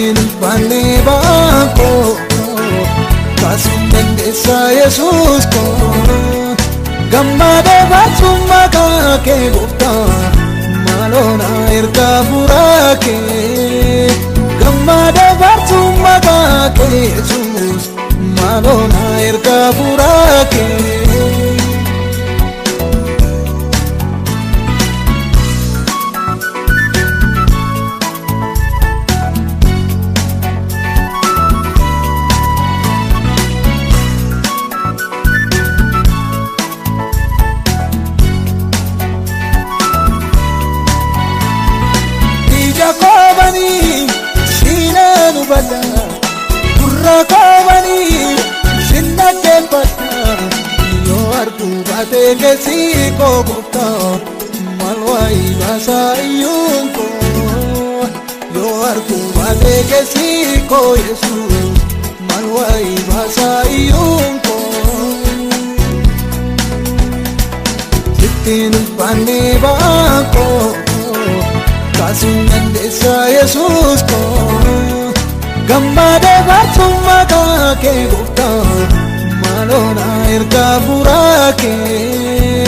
Sittiin ulfaannee ba'aa koo, kaasuun dandeessaa Yesuus koo. Gammadee baasuun maqaa kee gooftaa, maaloo na ergaa furaa kee. Gammadee baasuun maqaa kee Yesuus, maaloo na ergaa furaa kee. Ija koobanii siinaan hubadha, gurra koobanii sin dhaggeeffadha. Yoo arguu baatee keessi koo gooftaa, maal waayii baasaa iyyuun koo. Yoo arguu baatee keessi koo Yesuus, maal waayii baasaa iyyuun koo. Sittiin ulfaannee ba'aa koo, kaasuun dandeessaa Yesuus koo. Gammadee baasuun maqaa kee gooftaa, maaloo na ergaa furaa kee.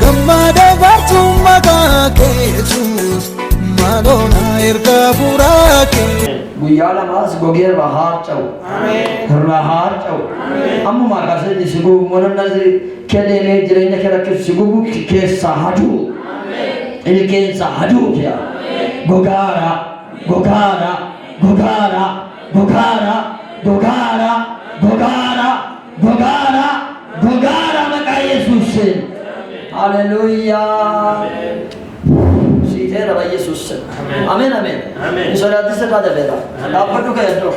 Gammadee baasuun maqaa kee Yesuus, maaloo na ergaa furaa kee. Guyyaa lamaas gogee irraa harca'u. Irraa harca'u. Ammumaa kaasee si gubu, mononna kee deemee jireenya kee rakkisu si gubu keessaa haduu. Ilkeensa haduu kee. Gogaara, gogaara, gogaara, gogaara, gogaara, gogaara, gogaara, gogaara maqaa Yesuusiin. Haleluuyaa. Siiteera Yesuus. Ameen, ameen. Hin sodaatin, sirraa dafeera. Dhaabbadhu ka'e iddoo.